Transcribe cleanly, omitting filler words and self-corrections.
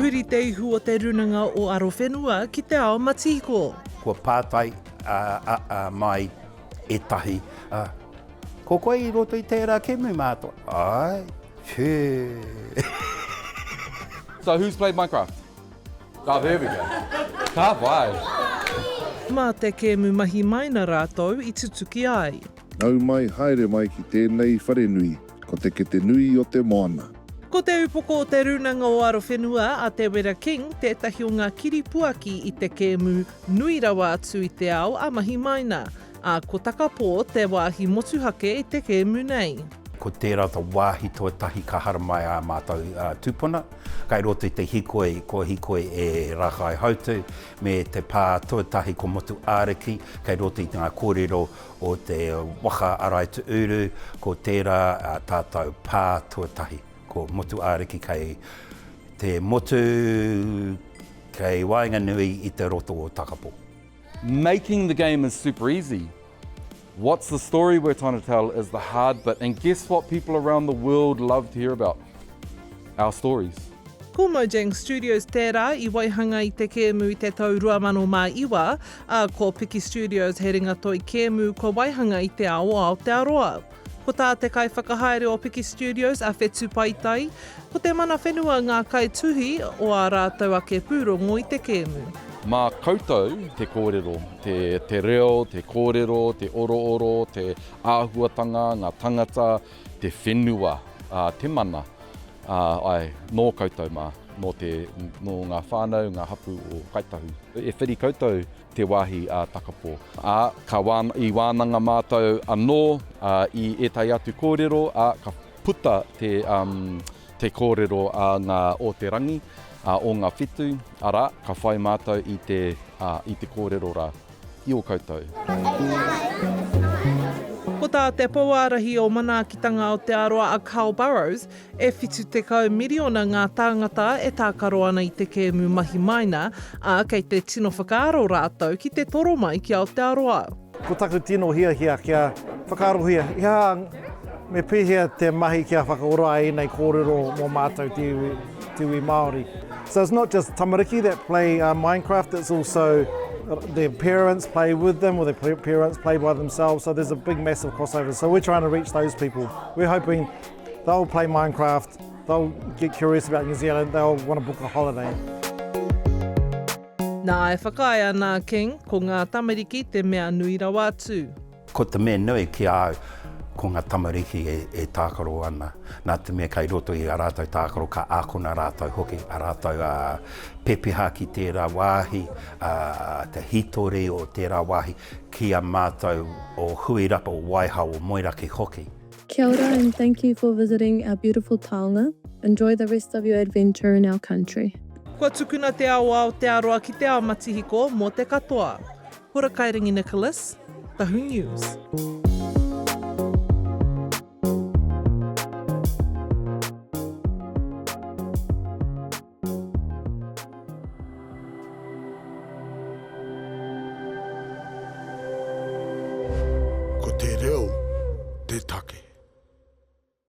huri te ihu o Te Rūnanga o Arowhenua ki te ao matihiko. Kua pātai mai ētahi, Ko koe i roto i tērā kēmu mātou? Āe. Whee! So who's played Minecraft? Oh, there we go. Ka pai. Mā te kēmu mahi maina rātou i tutuki ai. Nau mai, haere mai ki tēnei wharenui, ko te kete nui o te moana. Ko te upoko o Te Rūnanga o Arowhenua, a Te Wera King, tētahi o ngā kiripuaki i te kēmu nui rawa atu i te ao a Mahi Maina, ā, ko Takapō te wāhi motuhake i te kēmu nei. Ko tērā te wāhi tuatahi ka haramai ā mātou tūpuna, kai roto i te hikoi, kua hikoi e Rākaihautū, me te pā tuatahi ko Motu Āriki, kei roto i ngā kōrero o te waka Arai-te-uru, ko tērā ā tātou pā tuatahi, ko Motu Āriki kei te motu kei waenganui i te roto o Takapō. Making the game is super easy. What's the story we're trying to tell is the hard bit and guess what people around the world love to hear about? Our stories. Ko Mojang Studios tērā i waihanga i te kēmu i te tau 2009, ā, ko Piki Studios he ringatoi kēmu kua waihanga i te ao o Aotearoa. Ko tā te kaiwhakahaere o Piki Studios a Whetu Paitai, ko te mana whenua ngā kaituhi o ā rātou ake pūrongo i te kēmu. Mā koutou te kōrero, te, te reo, te kōrero, te orooro, te āhuatanga, ngā tangata, te whenua, ā, te mana. Ā, āe, nō koutou mā, nō te, nō ngā whānau, ngā hapū o Kāi Tahu. E whiri koutou te wāhi a Takapō. Ā, ka wā, i wānanga mātou anō, ā, i ētahi atu kōrero, ā, ka puta te, um, te kōrero a ngā o te rangi, ā, o ngā whetū, arā, ka whai mātou i te, ā, i te kōrero rā. i ō koutou. Ko tā te Pouārahi o Manaakitanga Aotearoa a Carl Burrows, e 70 miriona ngā tāngata e tākaro ana i te kēmu mahi maina, ā, kei te tino whakaaro rātou ki te toro mai ki Aotearoa. Ko taku tino hiahia kia whakaarohia, ia, me pēhea te mahi kia whakaora ai ēnei kōrero mō mātou te iwi, te iwi Māori. So it's not just tamariki that play uh, Minecraft, it's also their parents play with them or their parents play by themselves. So there's a big massive crossover. So we're trying to reach those people. We're hoping they'll play Minecraft, they'll get curious about New Zealand, they'll want to book a holiday. Nā, e whakaae ana a King, ko ngā tamariki te mea nui rawa atu. Ko te mea nui ki a au, ko ngā tamariki e, e tākaro ana. Nā te mea kei roto i a rātou tākaro, ka ākona rātou hoki, a rātou a pepeha ki tērā wāhi, a, te hītori o tērā wāhi, ki a mātou o Huirapa, o Waihao, o Moeraki hoki. Kia ora and thank you for visiting our beautiful taonga. Enjoy the rest of your adventure in our country. Kua tukuna te ao Aotearoa ki te ao matihiko mō te katoa. Horakairangi Nicholas, Tahu News.